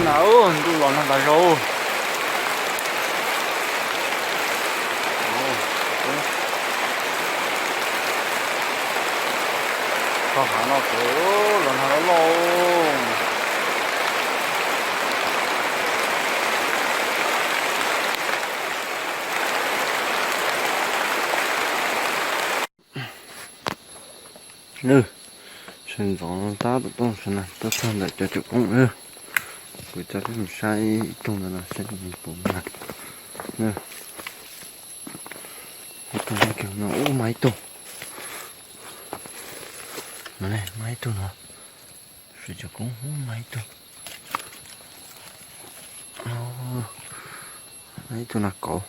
Na, ntuj los nag tas zog. Tau hav no ces los nag loj loj. Sawv ntxov tab tom tuaj sawv na, tuaj txog ntawm cov tsoom koob na. Kuv coj peb mus saib ib tug ntawd no saib puas mag. Ib tug no, ub, mag ib tug. No, mag ib tug no. Sawv tsoom koob, mag ib tug. Mag ib tug nas kauv.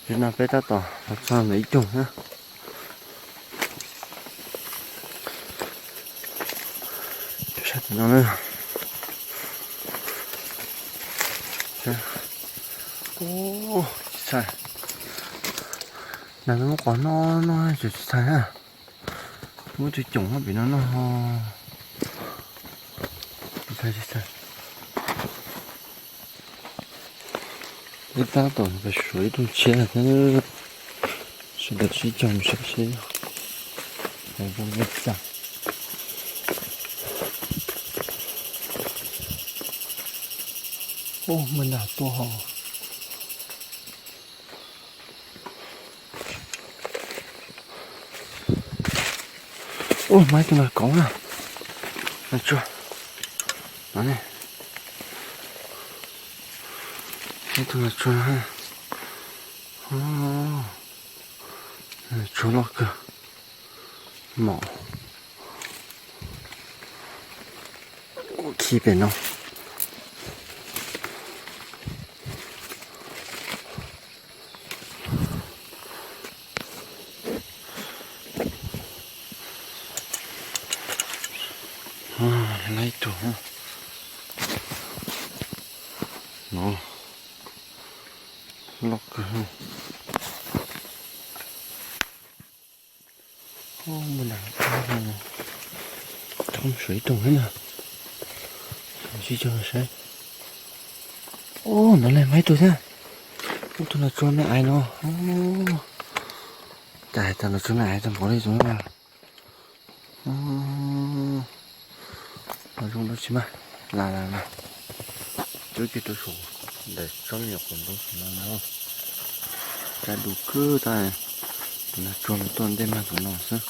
Zaum no peb tab tom los txog ntawm ib tug na. Saib tim no na. Ub, tsis txhais. Nag no muab qos noj noj tsis txhais na. Muab cov coom nyob pem no noj. Tsis txhais, tsis txhais. Peb tab tom mus suav ib tug tshiab thiab. Sawv daws sib cog mus saib seb zoo li cas. Ub, muaj nag tuaj hos. Ub, mag ib tug nas kauv na. Nas tsuag. No ne. Ib tug nas tsuag na. Nas tsuag loj kawg. Mom. Ua khi pem no. Lab ib tug no, loj kawg. Ub, muaj nag, thoob suav ib tug thiab na. Sib cog saib. Ub, no ne, mag ib tug thiab. Ub, tus nas tsuag me ais no. Cas hais tias nas tsuag me ais tau npaum li tus no. Zoo dua tsis mag, las las las. Cub cig rau saum ntawm tsob me nyuam qhuav ntoo saum no na. Cab du kawg tag, tus nas tsuag no tuaj ntej mag tus no xwb.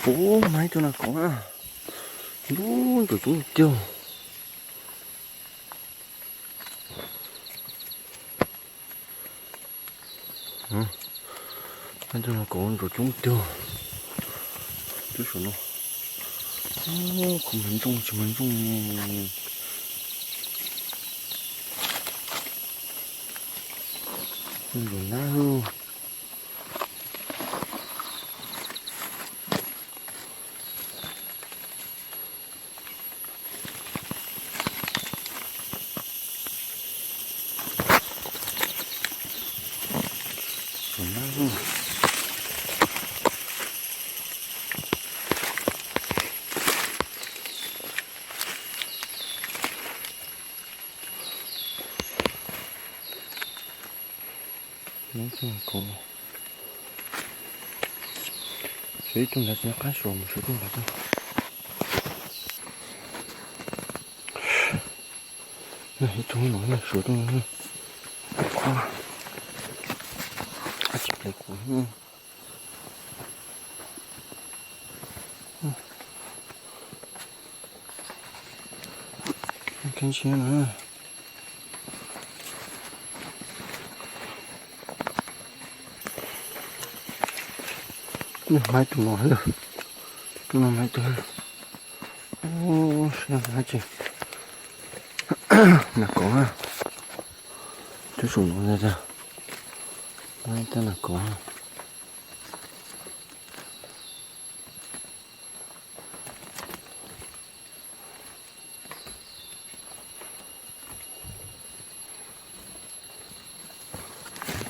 Ub, mag ib tug nas kauv na. Ntuj, ntsuav coob tiag. Ib tug nas kauv ntsuav coob tiag. Twb saum no. Kho mag ntsooj tsis mag ntsooj. Ntsuav nab. Suav ib tug ntawd tsis nco qab suav mus suav ib tug ntawd. Ib tug no suav ib tug no. Qhov tsis pem kuv. Kev ntsia na. Mag ib tug no, tus no mag ib tug. Ub, sab no ces nas kauv na. Twb saum no ntag, tab nas kauv.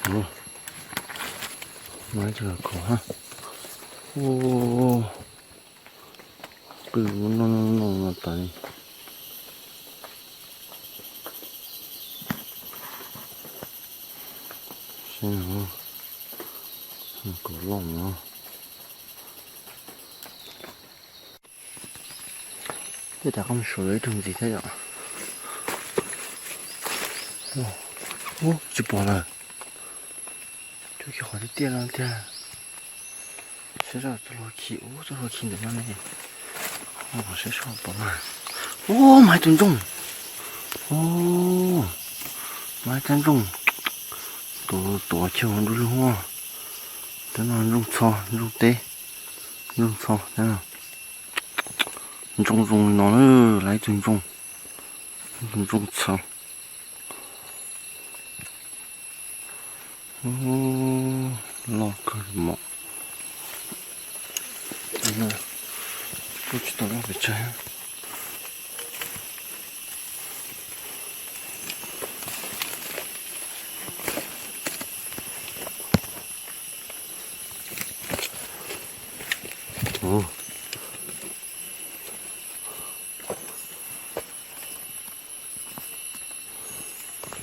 Ua, no cov los khov ha. Ua, qw no no no no tas li. Saib no, kaum loj no. Tej tas qoj mus suav ib tug ntxiv thiab yom. Ub, tsis pom lawm. Cuab kiag qhov tiaj tiaj no tiag. Saib txoj hlua khi, ub, txoj hlua khi ntawm no ne. Saib seb pom mas. Ub, mas ib tug ntsooj. Ub, mas ib tug ntsooj. Tuav tuav chaw nruj lug. Tab no ntsooj txho, ntsooj teb, ntsooj txho. Ntsooj zoo li no na, lawv ib tug ntsooj, ntsooj txho. Loj kawg mom. Kuj tsis tau loj pes tsawg.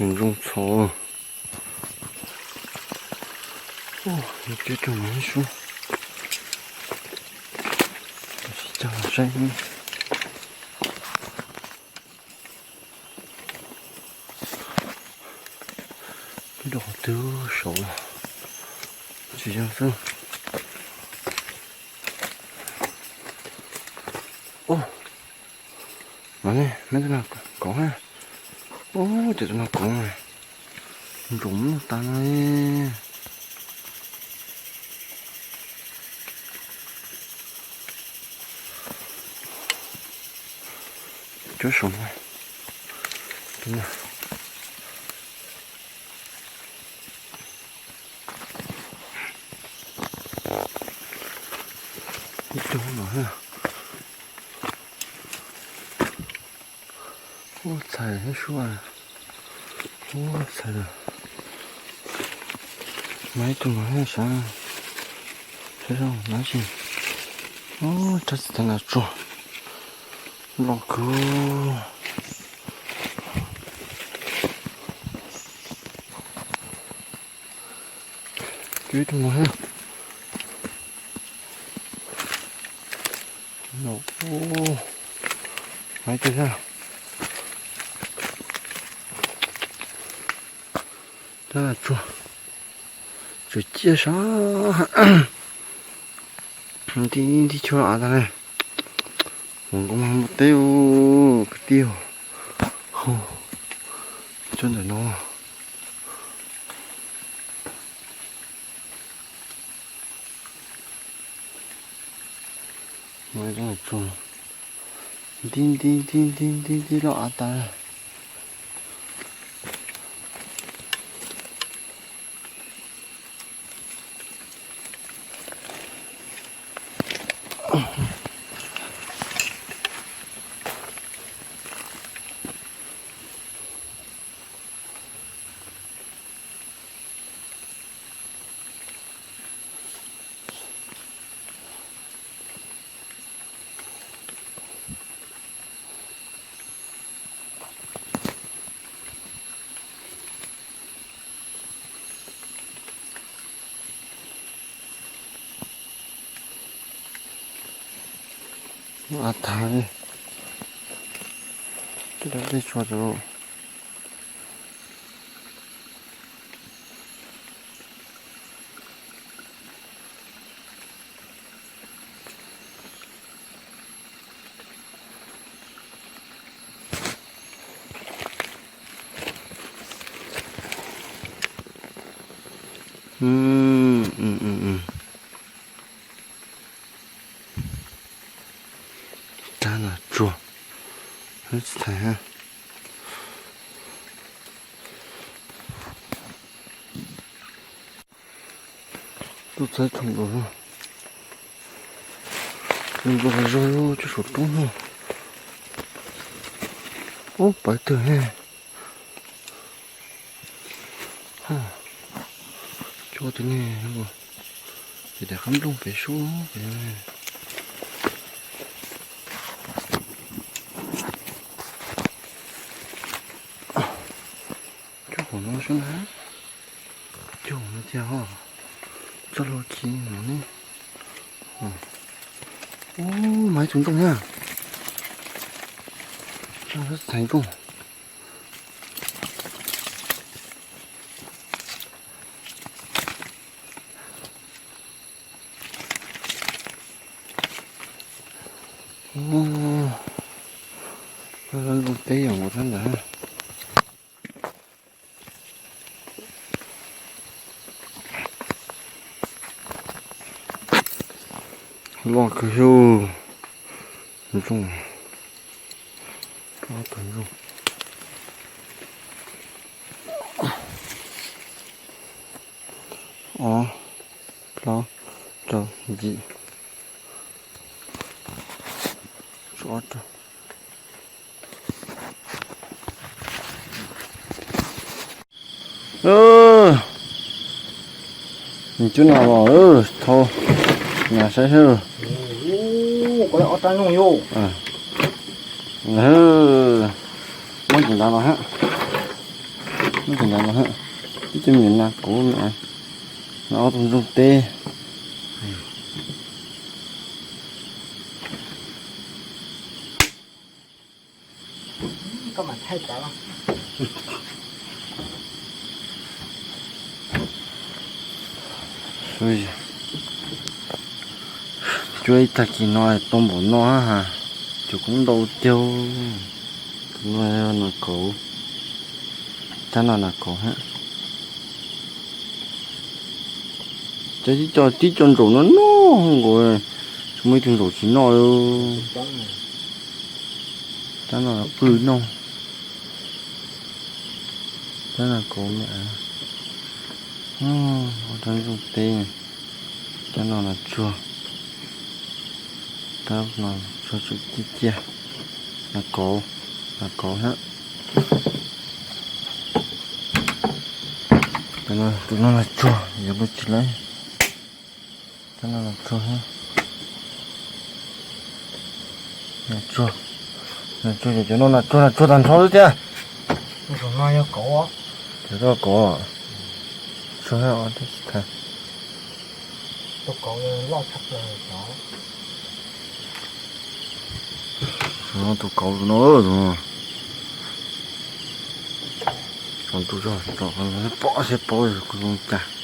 Ntsooj txho. Ub, yog cuab rau mas ib sub. Tab sis coj los saib. Twb rau qhov twg saud los tsis yog xwb. Ub, no ne, neb tus no kov na. Ub, cov tus no kov na. Nroos muaj tas no. Cuab saum no. Ib tug no. Ub, txhais thiab sub. Ub, txhais lawm. Mas ib tug no thiab sav. Saib zoo na tsis. Ub, rab txiv tag nas tsuag. Loj kawg. Cuab ib tug no thiab. Mas ib tug thiab. Rab nas tsuag. Tsuas ciaj sab. Nti nti cuab av tag ne. Mus nkaus mas mus teb kwv tij. Cuab ntawm no. Nti nti nti nti nti nti loj av tas. Av tas li. Tej dab tej tsua rau. Rab nas tsuag, tsis txhais ha. Tuaj txhais tshoo nkaus, nkaus zog cuab saum roob no. Ub, pawv twg ne. Ua tus ne, ces daim qab nplooj pem sub pem. Cog hauv no sub na, cog hauv no thiab ho, txoj hlua khi no ne. Ub, mas ib tug nplooj na, txhais nplooj. Nplooj teb yog mus rau ntawd. Loj kawg yus. Nplooj, ob tug nplooj. Ob, plaub, rau, yim, tshuav ob rau. Nws cub no los thau nas saib seb. Muab cov nrad los hab, muab cov nrad los hab, ib cov me nyuam nas kauv, nas ob tug nplooj teb. Cuab ib tag kis no tau npaum no hab has, cov koob ntau tiag. Tus no nas kauv, rab no nas kauv hab. Cov tib co tib co ntsaum no noj nkaus, tsis muaj ib tug ntsaum tsis noj li. Rab no pw noj, rab nas kauv me, rab nplooj teb, rab no nas tsuag, rab no tsuag tsuag ciaj ciaj, nas kauv, nas kauv hab. Tus no nas tsuag yuav lub tsis lawm. Rab no nas tsuag, nas tsuag, nas tsuag, cov no nas tsuag, nas tsuag tag nrho xwb tiag. Cov no kauv, tsuag, tus kauv no, tus kauv no, tus no, tus zog tsom pom seb paub kuv zoo cas.